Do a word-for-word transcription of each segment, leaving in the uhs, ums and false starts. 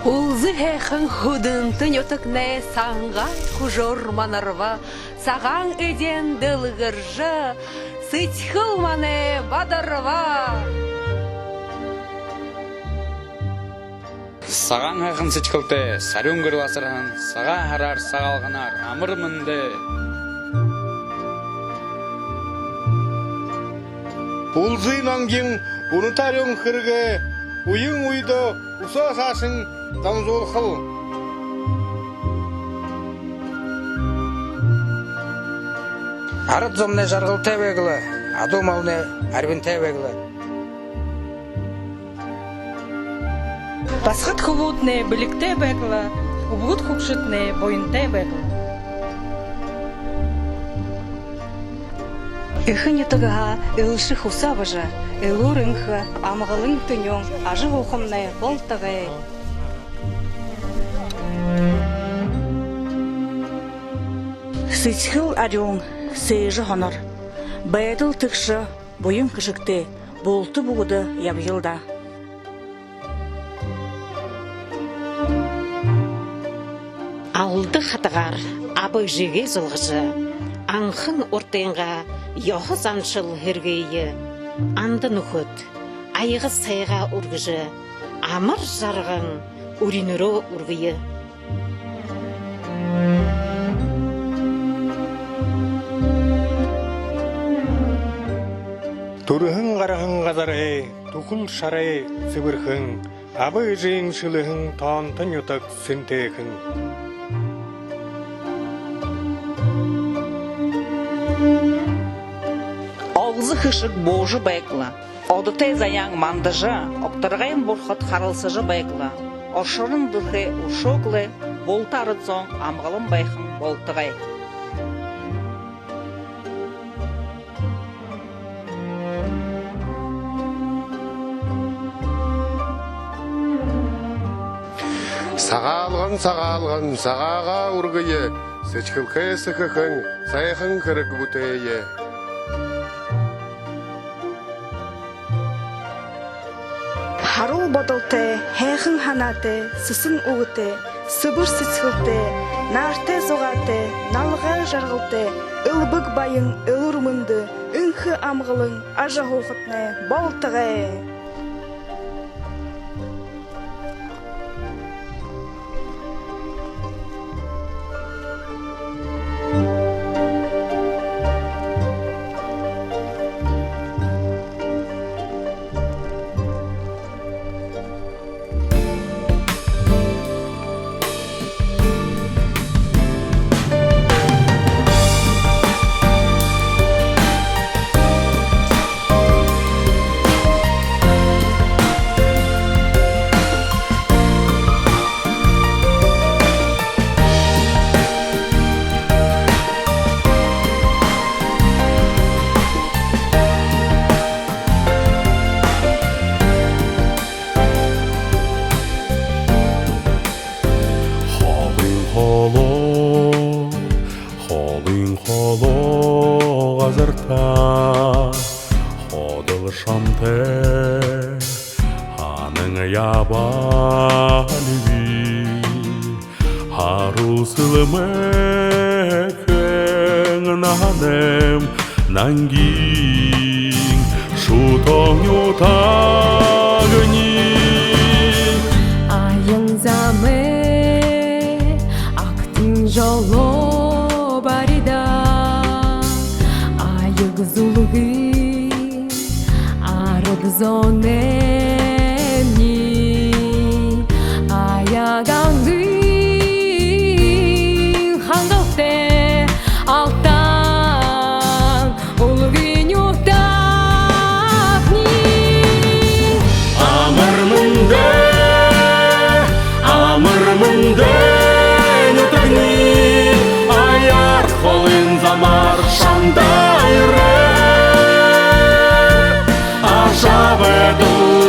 Үлзы һайхан Һүдэнтэ нютагнай сангай хүжөөр манарба, сагаан эдеэн дэлгэржэ, сэдьхэл манай бадарба. Сагаан һайхан сэдьхэлтэй, сарюун гэрэл асарһан Сагаан һараар, Сагаалганаар амар мэндэ! Үлзы нангин үнэтэ арюун хэрэгэй, үеын үедөө үсөө саашань дамжуулхал. Арад зомнай жаргалтай байг лэ, адуу малнай арьбантай байг лэ. Басагад хүбүүднай бэлигтэй байг лэ, үбгэд хүгшэднай буянтай байг лэ. Эхэ нютагһаа элшэ хүсэ абажа, элүүр энхэ, амгалан тэнюун ажаһуухамнай болтогой. Сэдьхэл арюун, сээжэ һонор, байдал тэгшэ, буян хэшэгтэй, булта бүгэдэ ябаял даа. Алда хатагаар аба эжыгээ золгожо, анхан урдынгаа ёһо заншал һэргээе. Анда нүхэд, аяга сайгаа үргэжэ, амар жарган үринэрөө үргэе. Түрэһэн гараһан газарай түхэл шарай сэбэрхэн, аба эжын шэлэһэн тоонто нютаг сэнтэйхэн. Олзо хэшэг буужа байг лэ, одотой заяан мандажа, огторгойн бурхад харалсажа байг лэ, оршорон дэлхэй үршөөг лэ, булта арад зон амгалан байһан болтогой. Сагаалган, Сагаалган, сагаагаа үргэе, сэдьхэлхэй сэхэхэн, сайхан хэрэг бүтээе. Һаруул бодолтой, һайхан һанаатай, сэсэн үгэтэй, сэбэр сэдьхэлтэй, наартай зугаатай, налгай жаргалтай, элбэг баян, элүүр мэндэ, энхэ амгалан ажаһуухатнай болтогой. Холын холо, холын холо газарта ходол шамтай һанан ябаалби. Һаруул сэлмэхэн наһанайм нангин шүтөөн нютагни. Аян замай агтын жолоо баридаг, аяг зүлгын арад зоноймни, аяганын хангалтай алтан Үлгы нютагни. Амар мэндэ, амар мэндэ, нютагни, аяар холын замаар шамда ерээ. Ажабайдал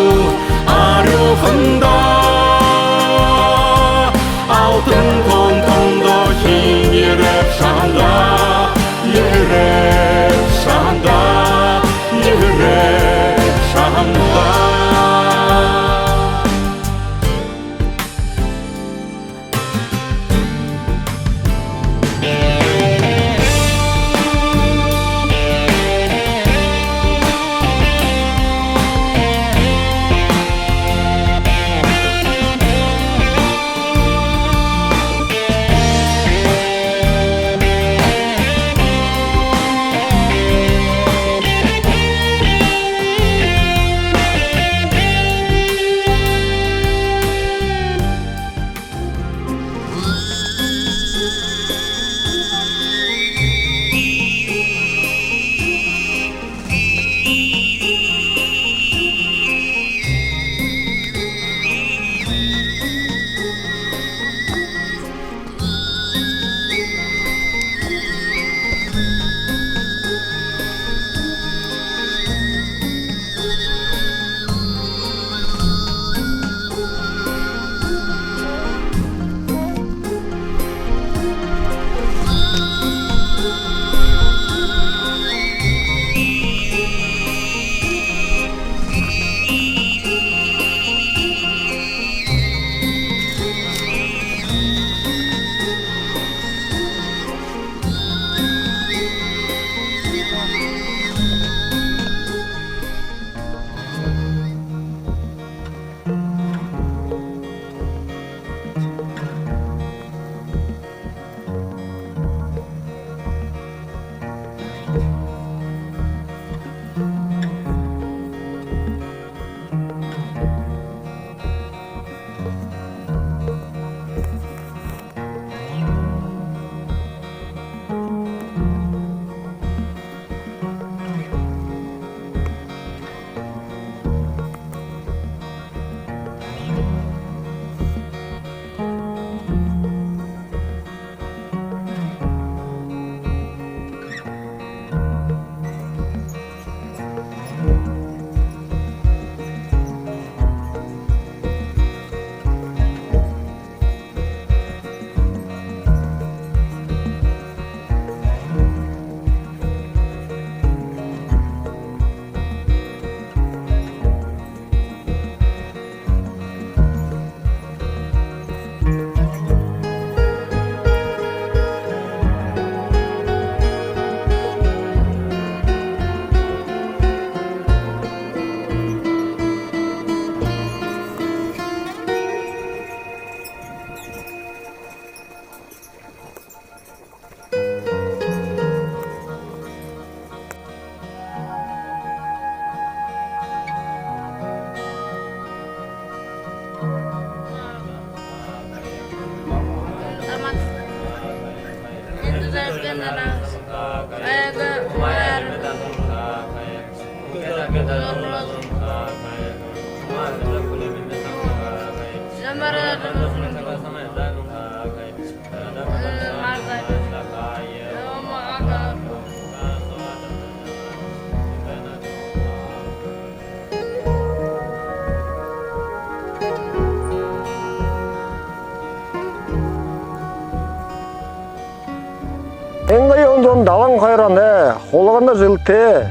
Мянга юһэн зуун далан хоёр оной хулгана жэлтэй,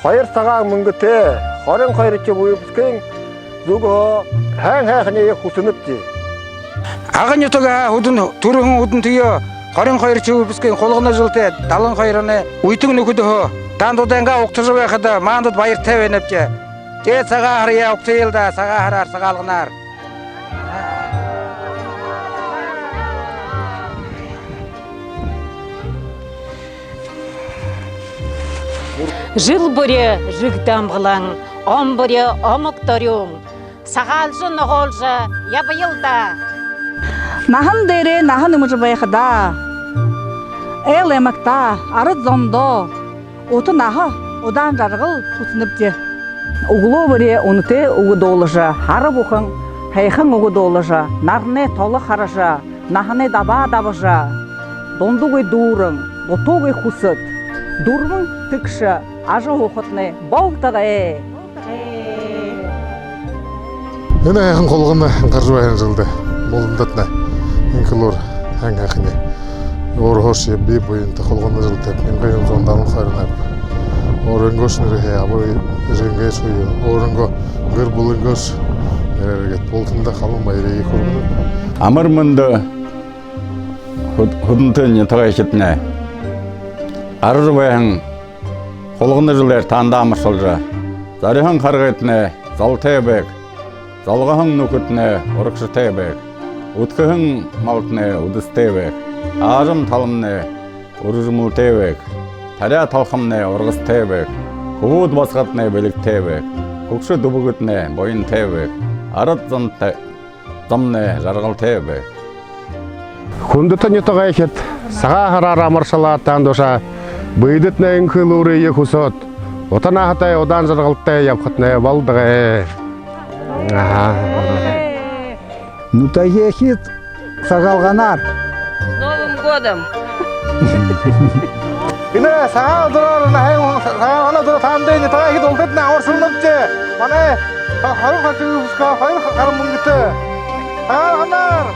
хоёр сагаан мэнгэтэй, хорин хоёрдохи выпускын зүгһөө һайн һайханиие хүсэнэбди. Агын нютагһаа һүдэн, түрэһэн һүдэнтэеэ хорин хоёрдохи выпускын хулгана жэлтэй далан хоёр оной үетэн нүхэдһөө таанадуудайнгаа угтажа байхада маанад баяртай байнабди. Тээ, Сагаан һараяа угтаял даа, Сагаан һараар, Сагаалганаар. Жэл бүри жэгдэ амгалан, он бүри омог дорюун, сагаалжа, нугуулжа ябаял даа. Наһан дээрээ наһа нэмэжэ байхадаа, айл аймагтаа, арад зондоо ута наһа, удаан жаргал хүсэнэбди. Үглөө бүри үнэтэй үгэ дуулажа, һара бүхэн һайхан үгэ дуулажа, наранай толо хаража, наһанай дабаа дабажа, дундагүй дүүрэн, дутуугүй хүсэд, дүрбэн тэгшэ ажаһуухатнай болтогой. Энэ һайхан хулгана анхаржа байһан жэлдэ бултандатнай энхэ элүүр, һайн һайханиие. Өөрһөөшье бэе бэеынтэ хулгана жэлтэйб, мянга юһэн зуун далан хоёр оной. Өөрынгөөшье нэрэ һаа, аба эжынгээ шуу, өөрынгөө гэр бүлынгөөшье нэрэ гээд, бултанда халуун баярые хүргэнэб. Амар мэндэ, һүд-, һүдэнтэ нютагайхиднай! Гаража байһан хулгана жэлээр таанадаа амаршалжа, зориһон харгытнай золтой байг, золгоһон нүхэдтнай урагшатай байг, үдхэһэн малтнай үдэсэтэй байг, аажам талмамнай үржэмэлтэй байг, таряа талхамнай ургасатай байг, хүбүүд басагадтнай бэлигтэй байг, хүгшэд үбгэдтнай буянтай байг, арад зонтой, зомнай жаргалтай байг. Хүндэтэ нютагайхид, Сагаан һараар амаршалаад, таанадуудаа бэедэтнай энхэ элүүрые хүсөөд, ута наһатай, удаан жаргалтай ябахатнай болтогой. Аха. Нютагайхид, Сагаалганаар! С Новым годом! Энэ Сагаан һараар, наһан, Сагаан һараар таанадые, нютагайхид, бултадаа амаршалнабди. Манай хорин хоёрдохи выпускай хоёр һара мэнгэтэй. Сагаан һараар!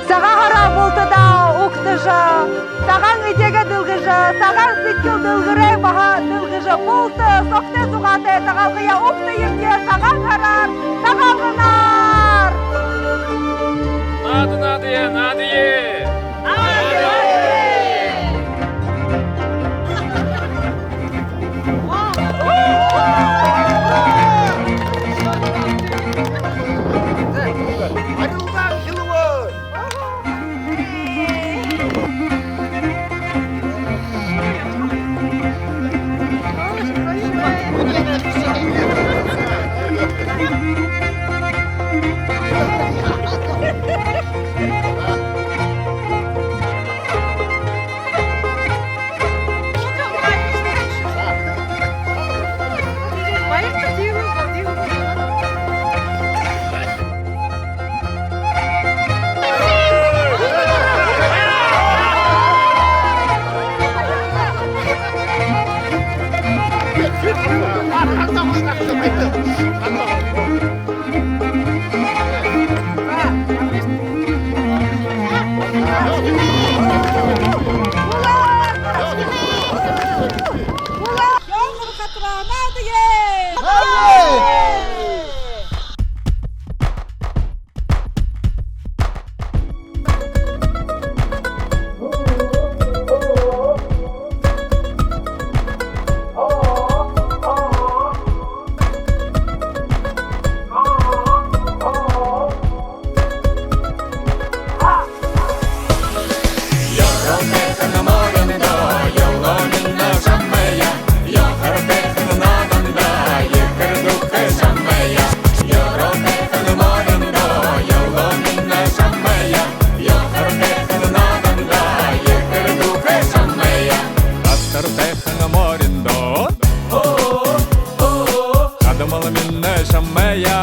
Сагаан һараа бултадаа угтажа, сагаан эдеэгээ дэлгэжэ, сагаан сэдьхэл дэлгэрээ баһа дэлгэжэ, булта согтой зугаатай Сагаалгаяа угтаябди. Сагаан һараар, Сагаалганаар! Наада, наадая, наадая! Амал минь шамайе.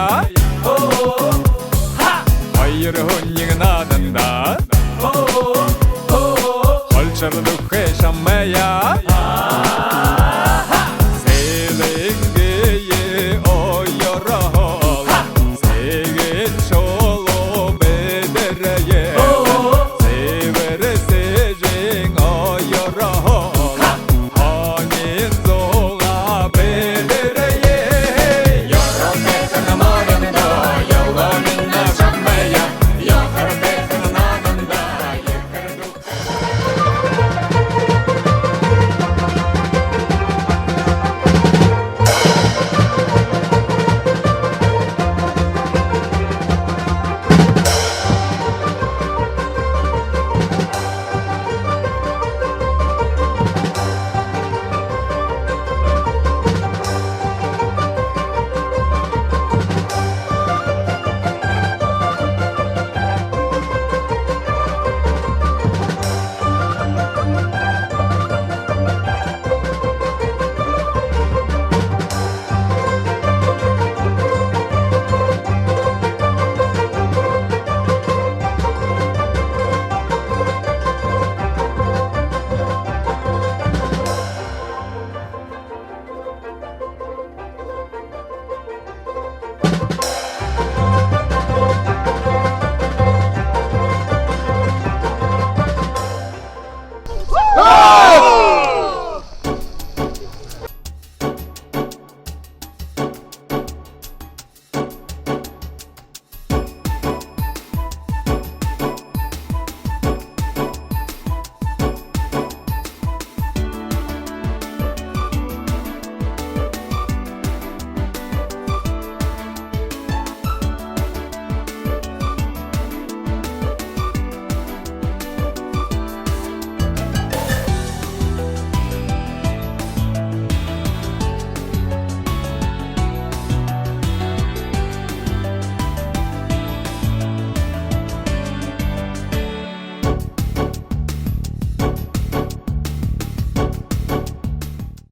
Хоёр хүнэй нэгэ нааданда. Холшор дүүхэ шамайе. Сэлэн